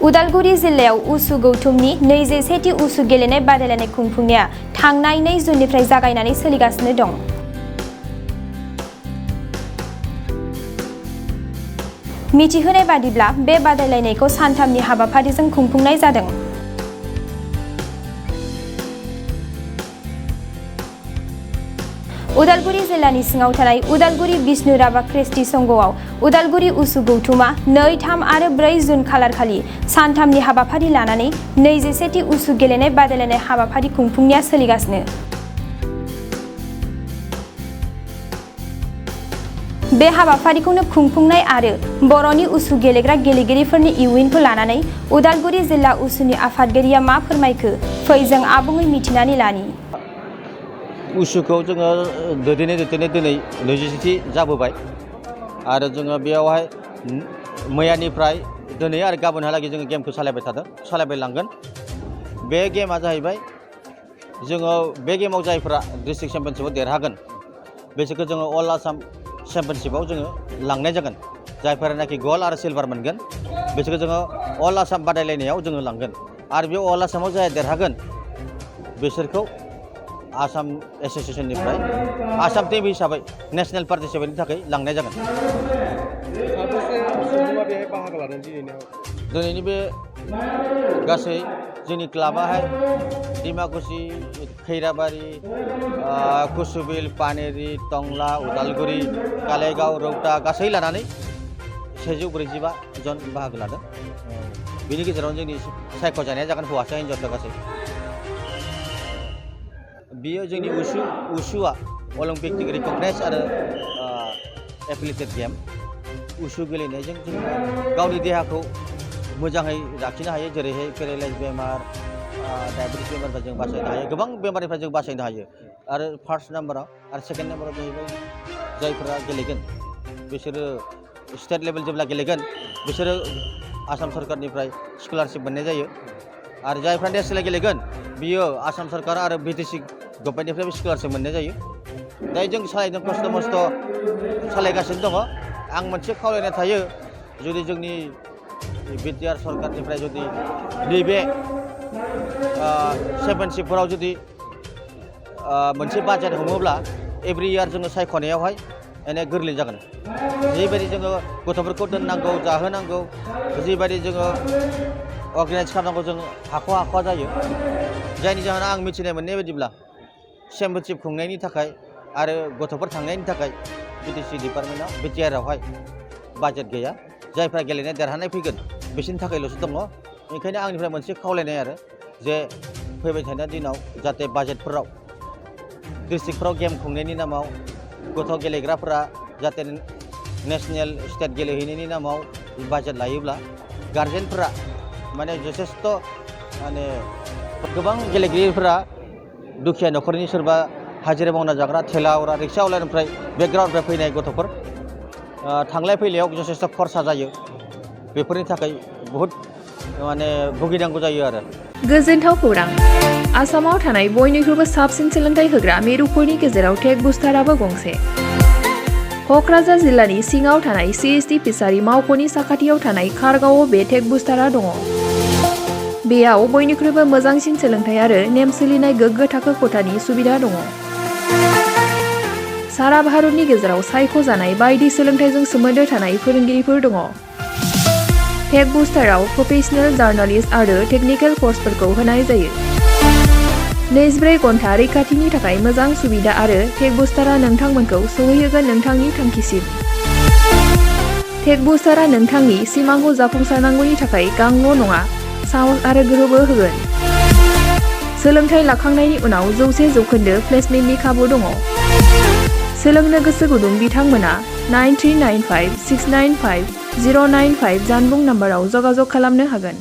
उदालगुरि जिल्लायाव उसु गौथुमनि 21थि उसु गेलेनाय बादायलायनाय खुंफुंनाया थांनाय 2 जुननिफ्राय जागायनानै सोलिगासिनो दं। मिथिहोनाय बादिब्ला बे बादायलायनायखौ सानथामनि हाबाफारिजों खुंफुंनाय जादों। उदालगुरि जिल्लानि सिङाव थानाय उदालगुरि बिष्णु राभा क्रिस्टि संघआव उदालगुरि उसु गौथुमा 2, 3 आरो 4 जुन खालारखालि सानथामनि हाबाफारि लानानै 21थि उसु गेलेनाय बादायलायनाय हाबाफारि खुंफुंनाया सोलिगासिनो। बे हाबाफारिखौनो खुंफुंनाय आरो बर'नि उसु गेलेग्रा गेलेगिरिफोरनि इयुनखौ लानानै उदालगुरि जिल्ला उसुनि आफादगिरिया मा फोरमायखो फै जों आबुङै मिथिनानै लानि। उसुखौ जोङो दिनै 21थि जाबोबाय आरो जोङो बेयावहाय मैयानिफ्राय दिनै आरो गाबोनहालागै जोङो गेमखौ सालायबाय लांगोन। बे गेमा जाहैबाय जोङो बे गेमाव जायफोरा डिस्ट्रिक्ट चेम्पियनशिपआव देरहागोन बिसोरखौ जोङो अल आसाम चेम्पियनशिपआव जोङो लांनाय जागोन। जायफोरानाखि गल्ड आरो सिलभार मोनगोन बिसोरखौ जोङो अल आसाम बादायलायनायाव जोङो लांगोन आरो बे अल आसामाव जाय देरहागोन बिसोरखौ आसाम एसोसिएशननिफ्राय आसाम टीम हिसाबै नेशनेल पार्टिसिपेटनि थाखाय लांनाय जागोन। दिनैनि बे गासै जोंनि क्लाबाहाय डिमाकुसि, खैराबारि, कुसुबिल, पानेरि, टंला, उदालगुरि, कालाइगाव, रौता गासै लानानै 145 जन बाहागो लादों। बेनि गेजेरावनो जोंनि सायख'जानाया जागोन हौवासा हिन्जावसा गासै। बियो जोंनि उसुआ अलिम्पिक रिकगनाइज आरो एफिलिएटेड गेम। उसु गेलेनायजों जों गावनि देहाखौ मोजाङै लाखिनो हायो, जेरैहाय पेरालाइज बेमार, डायबेटिस बेमारनिफ्राय जों बासायनो हायो, गोबां बेमारनिफ्राय जों बासायनो हायो। आरो फार्स्ट नाम्बाराव आरो सेकेन्ड नाम्बाराव जाहैबाय जायफोरा गेलेगोन बिसोरो स्टेट लेभेल जेब्ला गेलेगोन बिसोरो आसाम सरकारनिफ्राय स्कलारशिप मोननाय जायो आरो जायफ्रा नेशनेल गेलेगोन बियो आसाम सरकार आरो बिटिसि गभर्नमेन्टनिफ्रायबो स्कलारशिप मोननाय जायो। दा जों सालायदों खस्थ' मस्थ' सालायगासिनो दङ। आं मोनसे खावलायनाय थायो, जुदि जोंनि बिटिआर सरकारनिफ्राय जुदि नैबे चेम्पियनशिपफोराव जुदि मोनसे बाजेट हमोब्ला एभ्रि इयार जोङो सायख'नायावहाय एने गोरलै जागोन। जिबायदि जोङो गथ'फोरखौ दोननांगौ, जाहोनांगौ, जिबायदि जोङो अर्गानाइज खालामनांगौ जों हाख'वा जायो। जायनि जाहोनाव आं मिथिनाय मोननाय बायदिब्ला चेम्पियनशिप खुंनायनि थाखाय आरो गथ'फोर थांनायनि थाखाय बिटिसि डिपार्टमेन्टआव बिटिआरआवहाय बाजेट गैया। जायफ्रा गेलेनाय देरहानाय फैगोन बिसोरनि थाखायल'सो दङ। ओंखायनो आंनिफ्राय मोनसे खावलायनाय आरो जे फैबाय थानाय दिनाव जाहाथे बाजेटफोराव डिस्ट्रिक्टफ्राव गेम खुंनायनि नामाव गथ' गेलेग्राफोरा जाहाथे नेशनेल स्टेट गेलेहैनायनि नामाव बाजेट लायोब्ला गार्जेनफोरा माने जथेस्थ' माने गोबां गेलेगिरिफोरा दुखिया न'खरनि सोरबा हाजिरा मावना जाग्रा थेलावरा रिक्सावालानिफ्राय बेकग्राउन्डनिफ्राय फैनाय गथ'फोर थांलाय फैलायाव जथेस्थ' खरसा जायो। बेफोरनि थाखाय बहुद माने भुगिनांगौ जायो आरो। गोजोनथाव खौरां। आसामाव थानाय बयनिख्रुइबो साबसिन सोलोंथाइ होग्रा मिरुफोरनि गेजेराव टेक बुस्टाराबो गंसे। क'क्राझार जिल्लानि सिङाव थानाय CST फिसारि मावख'नि साखाथियाव थानाय खारगावआव बे टेक बुस्टारा दङ। बेयाव बयनिख्रुइबो मोजांसिन सोलोंथाइ आरो नेम सोलिनाय गोग्गो थाखो खथानि सुबिदा दङ। सारा भारतनि गेजेराव सायख'जानाय बायदि सोलोंथाइजों सोमोन्दो थानाय फोरोंगिरिफोर दङ। टेक बुस्टाराव प्रफेशनेल, जार्नालिस्ट आरो टेकनिकेल कर्सफोरखौ होनाय जायो। 24 घन्टा रैखाथिनि थाखाय मोजां सुबिदा आरो टेक बुस्टारा नोंथांमोनखौ सौहैहोगोन नोंथांनि थांखिसिम। टेक बुस्टारा नोंथांनि सिमांखौ जाफुंसारनांगौनि थाखाय गांल' नङा, साहस आरो गोहोबो होगोन। सोलोंथाइ लाखांनायनि उनाव 100% प्लेसमेन्टनि खाबु दङ। सोलोंनो गोसो गुदुं बिथांमोना 9395695095 जानबुं नाम्बाराव जगाजग खालामनो हागोन।